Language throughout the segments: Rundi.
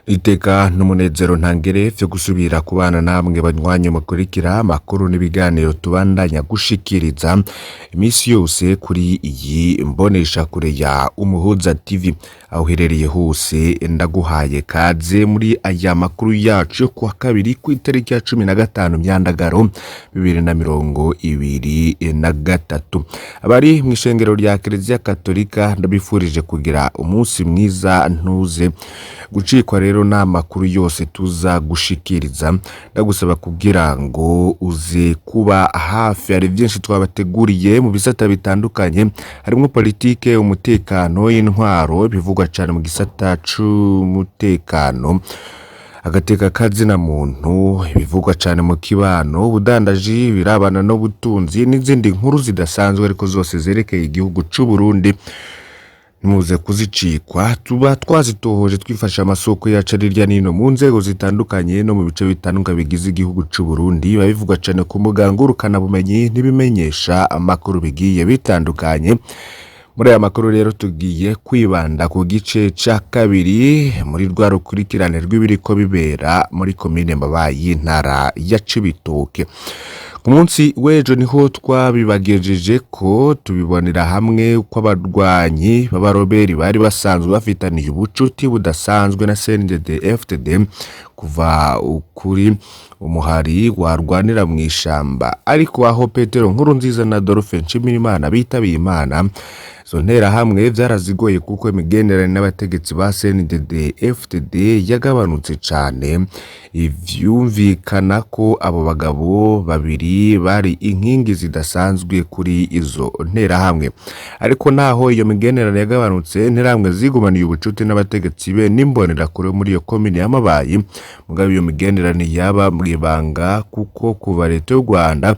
Iteka n'umunezero ntangere vyo gusubira kubana namwe banywanyi mukurikira amakuru n'ibiganiro tubandanya gushikiriza imisi yose kuri iyi mboneshakure ya Umuhuza TV. Aho uherereye hose ndaguhaye kaze muri aya makuru yacu yo kuwa kabiri kw'itariki ya 15 Myandagaro 2023. Abari mw'ishengero rya Kiliziya Katolika ndabifurije kugira umunsi mwiza, ntuze gucikwa rero n'amakuru yose tuza gushikiriza. Ndagusaba kugira ngo uze kuba hafi, hari byinshi twabateguriye mu bisata bitandukanye harimwo politike, umutekano, intwaro, bivugwa cane mu gisata c'umutekano, agateka kazina muntu, ibivugwa cane mu kibano, ubudandaji, birabana n'ubutunzi n'izindi nkuru zidasanzwe ariko zose zerekeye igihugu c'u Burundi. Ntimuze kuzicikwa, tuba twazitohoje twifashe amasoko yacu ari hirya n'ino mu nzego zitandukanye no mu bice bitandukanye bigize igihugu c'u Burundi. Biba bivugwa cane ku mbuga ngurukanabumenyi n'ibimenyesha amakuru bigiye bitandukanye. Muri aya makuru rero tugiye kwibanda ku gice ca kabiri muri rwa rukurikirane rw'ibiriko bibera muri komine Mabayi y'intara ya Cibitoke. Ku munsi w'ejo niho twabibagejeje ko tubibonera hamwe ko abarwanyi b'abaroberi bari basanzwe bafitaniye ubucuti budasanzwe na CNDD FDD kuva kuri umuhari warwanira mw'ishamba, ariko aho Petero Nkurunziza na Adolphe Nshimirimana bitabiye Imana, izo nterahamwe vyarazigoye kuko imigenderanire n'abategetsi ba CNDD FDD yagabanutse cane. Ivyumvikana ko abo bagabo babiri bari inkingi zidasanzwe kuri izo nterahamwe, ariko naho iyo migenderanire yagabanutse, interahamwe zigumaniye ubucuti n'abategetsi be n'imbonerakure muri iyo komine ya Mabayi. Mugabo iyo migenderanire yaba mw'ibanga kuko kuva leta y'u Rwanda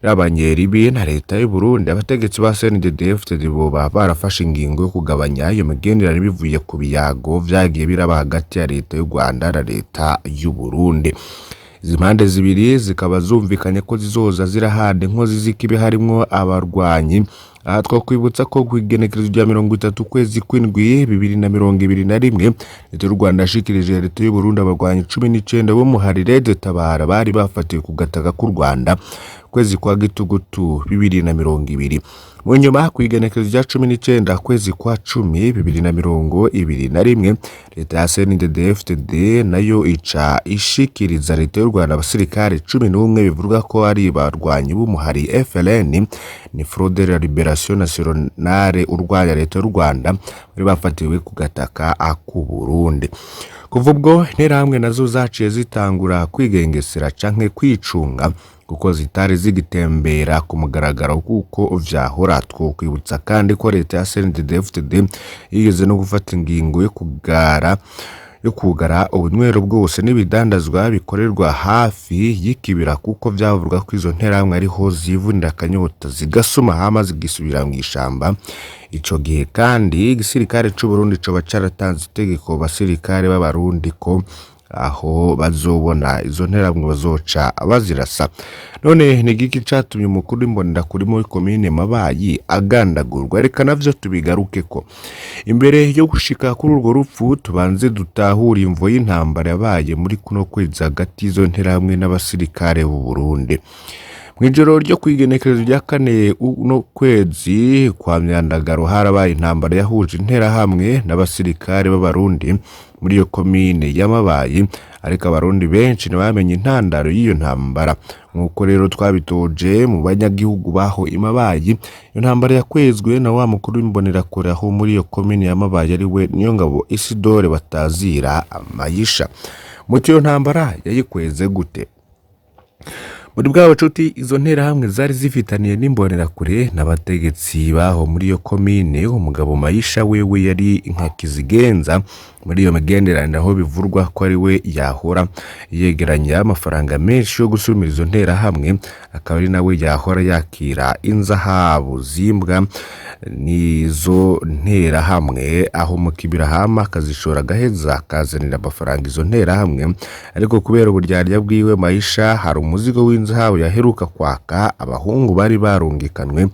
rabanye ribi na leta y'u Burundi, abategetsi ba CNDD-FDD boba barafashe ingingo yo kugabanya iyo migenderanire bivuye ku biyago vyagiye biraba hagati ya leta y'u Rwanda na leta y'u Burundi. Izi mpande zibiri zikaba zumvikanye ko zizoza zirahana inkozi z'ikibi harimwo abarwanyi. Aha twakwibutsa ko kw'igenekerezo rya 30 ukwezi kw'indwi 2021 leta y'u Rwanda yashikirije leta y'u Burundi abarwanyi 19 b'umuhari Red Tabara bari bafatiwe ku gataka k'u Rwanda kwezi kwa gitugutu 2020. Mu nyuma kw'igenekerezo rya 19 kwezi kwa cumi 2021 leta ya CNDD-FDD nayo ica ishikiriza leta y'u Rwanda abasirikare 11 bivuga ko ari barwanyi b'umuhari FLN, ni Front de la Liberation Nationale urwanya leta y'u Rwanda, bari bafatiwe ku gataka k'u Burundi. Kuva ubwo interahamwe nazo zaciye zitangura kwigengesera canke kwicunga kuko zitari zigitembera ku mugaragaro kuko vyahora. Twokwibutsa kandi ko leta ya CNDD-FDD yigeze no gufata ingingo yo kugara ubunywero bwose n'ibidandazwa bikorerwa hafi y'ikibira kuko vyavuga ko izo nterahamwe ariho zivunira akanyota zigasuma hama zigisubira mw'ishamba. Ico gihe kandi igisirikare c'u Burundi coba caratanze itegeko basirikare b'abarundi ko aho bazobona izo nterahamwe bazoca bazirasa. None ni igiki catumye umukuru w'imbonerakure muri komine Mabayi agandagurwa? Reka navyo tubigarukeko. Imbere yo gushika kuri urwo rupfu tubanze dutahure imvo y'intambara yabaye muri kuno kwezi hagati y'izo nterahamwe n'abasirikare b'u Burundi. Mw'ijoro ryo kw'igenekerezo rya kane uno kwezi kwa Myandagaro harabaye intambara yahuje interahamwe n'abasirikare b'abarundi muri iyo komine ya Mabayi, ariko abarundi benshi ntibamenye intandaro y'iyo ntambara. Nk'uko rero twabitoje mu banyagihugu baho i Mabayi, iyo ntambara yakwezwe na wa mukuru w'imbonerakure aho muri iyo komine ya Mabayi ari we Niyongabo Isidore batazira Amayisha. Muti iyo ntambara yayikweze gute? Muri bwa bucuti izo nterahamwe zari zifitaniye n'imbonerakure n'abategetsi baho muri iyo komine, umugabo Mayisha wewe yari nka kizigenza muri iyo migenderanire, aho bivurwa ko ari we yahora yegeranya amafaranga menshi yo gusumira izo nterahamwe, akaba ari nawe yahora yakira inzahabu zimbwa n'izo nterahamwe aho mu kibira, hama akazishora agaheza akazanira amafaranga izo nterahamwe. Ariko kubera uburyarya bwiwe Mayisha, hari umuzigo w'inzahabu yaheruka kwaka abahungu bari barungikanwe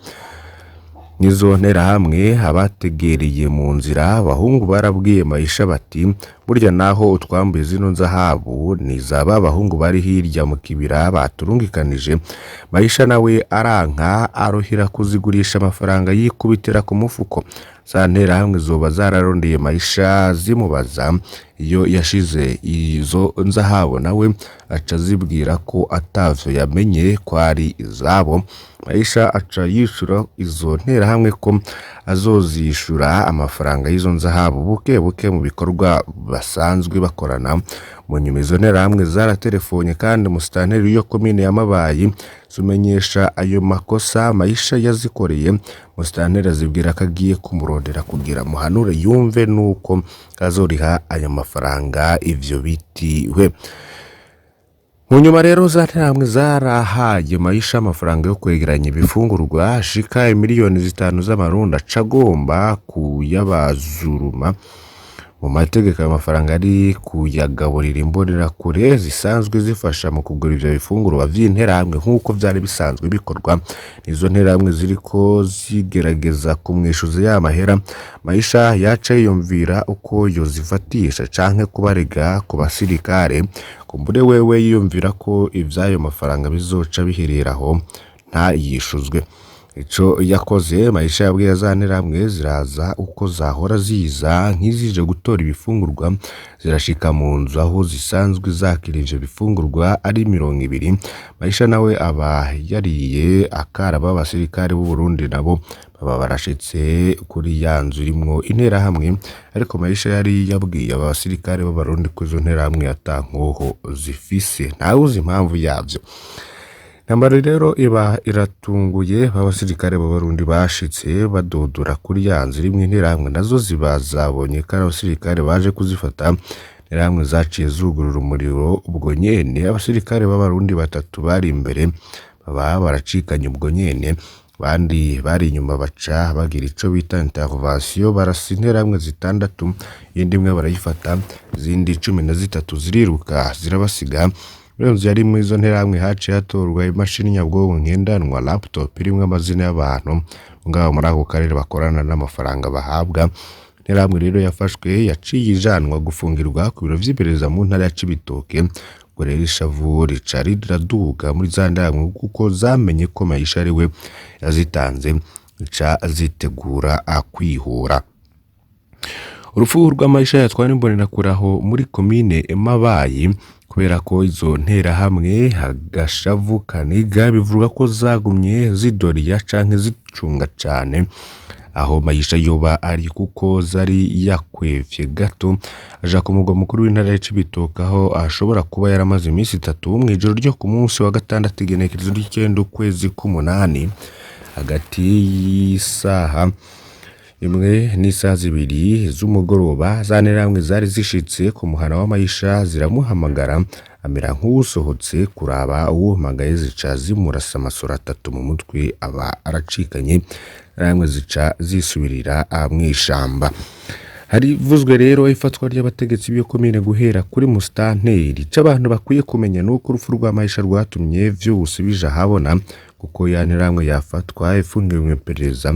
n'izo nterahamwe. Abategereye mu nzira abahungu barabwiye Mayisha bati Burya naho utwambuye zino nzahabu ni za ba bahungu bari hirya mu kibira baturungikanije. Maisha nawe aranka, aruhira kuzigurisha amafaranga yikubitira ku mufuko. Za nterahamwe zoba zararondeye Maisha zimubaza iyo yashize izo nzahabu, nawe aca azibwira ko atavyo yamenye ko ari izabo. Maisha aca yishura izo nterahamwe ko azozishura amafaranga y'izo nzahabu buke buke mu bikorwa basanzwe bakorana. Mu nyuma izo nterahamwe zaratelefone kandi musitanteri w'iyo komine ya Mabayi zimenyesha ayo makosa Maisha yazikoreye. Musitanteri azibwira ko agiye kumurondera kugira muhanure yumve nuko azoriha ayo mafaranga ivyo bitiwe. Mu nyuma rero za nterahamwe zarahaye Maisha amafaranga yo kwegeranya ibifungurwa ashika 5 miliyoni z'amarundi, aca agomba kuyabazuruma. Mu mategeko ayo mafaranga ari kuyagaburira imbonerakure zisanzwe zifasha mu kugura ivyo bifungurwa vy'interahamwe nk'uko vyari bisanzwe bikorwa. Izo nterahamwe ziriko zigerageza kumwishuza ya mahera, Maisha yaca yiyumvira uko yozifatisha canke kubarega ku basirikare. Kumbure wewe yiyumvira ko ivy'ayo mafaranga bizoca biherera aho ntayishuzwe. Ico yakoze, Maisha yabwiye za nterahamwe ziraza uko zahora ziza nk'izije gutora ibifungurwa, zirashika mu nzu aho zisanzwe zakira ivyo bifungurwa ari 20. Maisha nawe aba yariye akaraba, abasirikare b'u Burundi nabo baba barashitse kuri ya nzu irimwo interahamwe, ariko Maisha yari yabwiye aba basirikare b'Abarundi ko izo nterahamwe ata nkoho zifise, ntawuzi impamvu yavyo. Intambara rero iba iratunguye, b'abasirikare b'Abarundi bashitse badodora kuri ya nzu irimwo interahamwe, nazo ziba zabonye ko ari abasirikare baje kuzifata. Interahamwe zaciye zugurura umuriro ubwo nyene, abasirikare b'Abarundi batatu bari imbere baba baracikanye ubwo nyene, abandi bari inyuma baca bagira ico bita intervention, barasa interahamwe zitandatu, iyindi imwe barayifata, izindi 13 ziriruka zirabasiga. Muri iyo nzu yarimwo izo nterahamwe haciye hatorwa imashini nyabwonko ngendanwa laptop irimwo amazina y'abantu ngaho muri ako karere bakorana n'amafaranga bahabwa. Interahamwe rero yafashwe yaciye ijanwa gufungirwa ku biro vy'iperereza mu ntara ya Cibitoke. Ubwo rero ishavu rica riraduga muri za nterahamwe kuko zamenye ko Maisha ari we yazitanze, zica zitegura kwihora. Urupfu rwa Maisha yatwawe n'imbonerakure aho muri komine Mabayi, kubera ko izo nterahamwe agashavu kaniga, bivuga ko zagumye zidoriya canke zicunga cane aho Maisha yoba ari, kuko zari yakwevye gato aja ku mugwa mukuru w'intara ya Cibitoke aho ashobora kuba yaramaze iminsi 3. Mw'ijoro ryo ku munsi wa gatandatu igenekerezo ry'icenda ukwezi k'umunani, hagati y'isaha 1 n'isaha 2 z'umugoroba, za nterahamwe zari zishitse ku muhana wa Maisha ziramuhamagara, amera nk'uwusohotse kuraba uwuhamagaye, zica zimurasa amasoro 3 mu mutwe aba aracikanye. Interahamwe zica zisubirira mw'ishamba. Harivuzwe rero ifatwa ry'abategetsi b'iyo komine guhera kuri musitanteri. Ico abantu bakwiye kumenya nuko urupfu rwa Maisha rwatumye vyose bija ahabona, kuko ya nterahamwe yafatwa ifungiwe mw'iperereza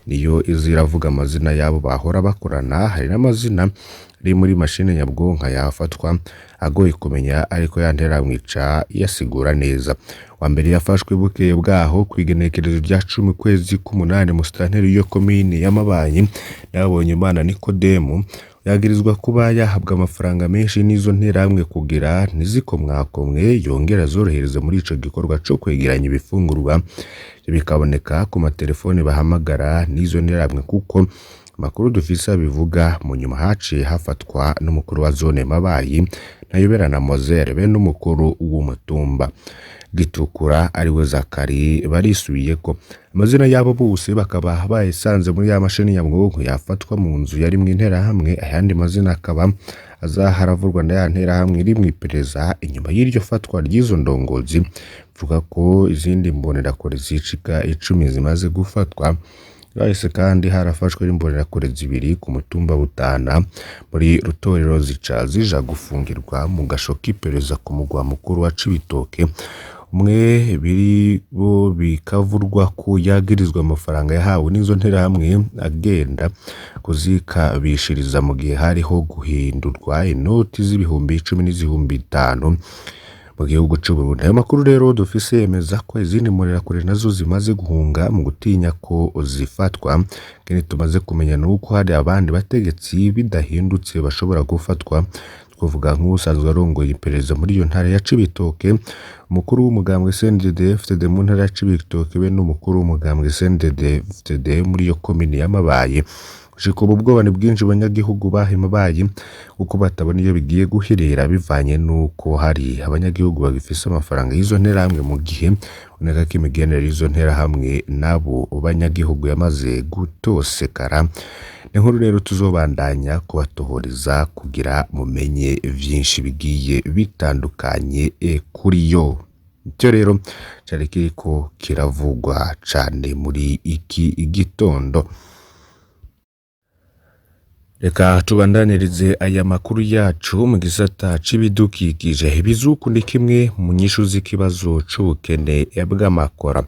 niyo iza iravuga amazina y'abo bahora bakorana. Hari n'amazina ari muri mashine nyabwonko yafatwa agoye kumenya, ariko ya nterahamwe ica iyasigura neza. Wa mbere yafashwe bukeye bwaho kw'igenekerezo rya 10 ukwezi k'umunani, musitanteri w'iyo komine ya Mabayi Nabonyimana Nikodemu yagirizwa kuba yahabwa amafaranga menshi n'izo nterahamwe kugira ntizikomwakomwe, yongere azorohereze muri ico gikorwa co kwegeranya ibifungurwa. Ivyo bikaboneka ku matelefone bahamagara n'izo nterahamwe, kuko amakuru dufise abivuga. Mu nyuma haciye hafatwa n'umukuru wa zone Mabayi Ntayoberana Mozere be n'umukuru w'umutumba Gitukura ariwe Zakari barisubiyeko. Amazina y'abo bose bakaba bayasanze muri ya mashini nyabwonko yafatwa mu nzu yarimwo interahamwe, ayandi mazina akaba azaharavurwa na ya nterahamwe iri mw'iperereza. Inyuma y'iryo fatwa ry'izo ndongozi, bivuga ko izindi mbonerakure zicika 10 zimaze gufatwa. Bahise kandi harafashwe n'imbonerakure 2 ku mutumba Butana muri Rutorero, zica zija gufungirwa mu gasho k'iperereza ku mugwa mukuru wa Cibitoke. Umwe biri bo bikavurwa ko yagirizwa amafaranga yahawe n'izo nterahamwe agenda kuzikabishiriza mu gihe hariho guhindurwa inoti z'ibihumbi 10 n'izihumbi 5 mu gihugu c'Uburundi. Ayo makuru rero dufise yemeza ko izindi mbonerakure nazo zimaze guhunga mu gutinya ko zifatwa. Ikindi tumaze kumenya nuko hari abandi bategetsi bidahindutse bashobora gufatwa, twovuga nk'uwusanzwe arongoye iperereza muri iyo ntara ya Cibitoke, umukuru w'umugambwe CNDD-FDD mu ntara ya Cibitoke be n'umukuru w'umugambwe CNDD-FDD muri iyo komine ya Mabayi. Gushika ubu ubwoba ni bwinshi mu banyagihugu baha Mabayi kuko batabona iyo bigiye guherera bivanye n'uko hari abanyagihugu bagifise amafaranga y'izo nterahamwe mu gihe biboneka ko imigenderanire y'izo nterahamwe n'abo banyagihugu yamaze gutosekara. Ni inkuru rero tuzobandanya kubatohoreza kugira mumenye vyinshi bigiye bitandukanye kuri yo. Ivyo rero cari kiriko kiravugwa cane muri iki gitondo. Reka tubandanirize aya makuru yacu mu gisata c'ibidukikije. Ibizuku ni kimwe mu nyishu z'ikibazo c'ubukene bw'amakora.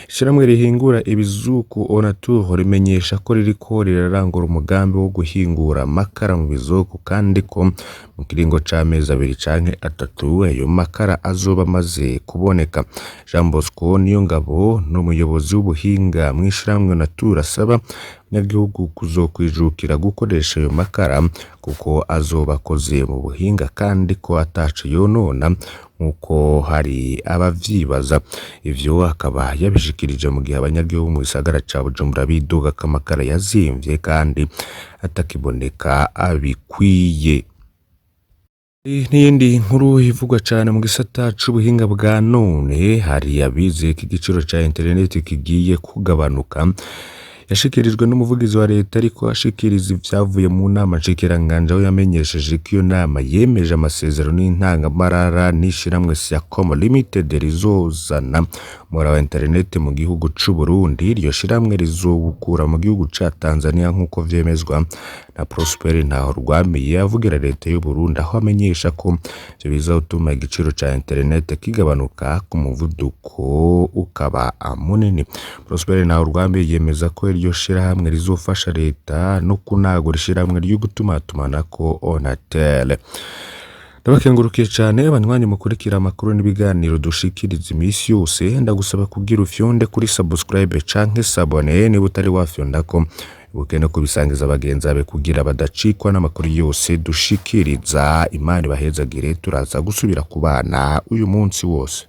Ishirahamwe rihingura ibizuku Onatur rimenyesha ko ririko rirarangura umugambi wo guhingura amakara mu bizuku kandi ko mu kiringo c'amezi 2 canke 3 ayo makara azoba amaze kuboneka. Jean Bosco Niyongabo n'umuyobozi w'ubuhinga mw'ishirahamwe Onatur asaba abanyagihugu kuzokwijukira gukoresha ayo makara kuko azoba akoze mu buhinga kandi ko ataco yonona nkuko hari abavyibaza. Ivyo akaba yabishikirije mu gihe abanyagihugu mu gisagara ca Bujumbura bidoga ko amakara yazimvye kandi atakiboneka bikwiye. N'iyindi nkuru ivugwa cane mu gisata c'ubuhinga bwa none, hari abizeye ko igiciro ca interineti kigiye kugabanuka. Yashikirijwe n'umuvugizi wa leta ariko ashikiriza ivyavuye mu nama nshikiranganji aho yamenyesheje ko iyo nama yemeje amasezerano y'intangamarara n'ishirahamwe Siacom Limited rizozana umura wa interineti mu gihugu c'Uburundi. Iryo shirahamwe rizowukura mu gihugu ca Tanzania nk'uko vyemezwa na Prosper Ntahorwamiye avugira leta y'Uburundi, aho amenyesha ko ivyo bizotuma igiciro ca interineti kigabanuka ku muvuduko ukaba munini. Prosper Ntahorwamiye yemeza ko iryo shirahamwe rizofasha leta no kunagura ishirahamwe ryo gutumatumanako Onatel. Ndabakengurukiye cane abanywanyi mukurikira amakuru n'ibiganiro dushikiriza imisi yose, ndagusaba kugira ufyonde kuri subscribe canke s'abonner niba utari wafyondako, ibuke no kubisangiza bagenzi bawe kugira badacikwa n'amakuru yose dushikiriza. Imana ibahezagire, turaza gusubira kubana uyu munsi wose.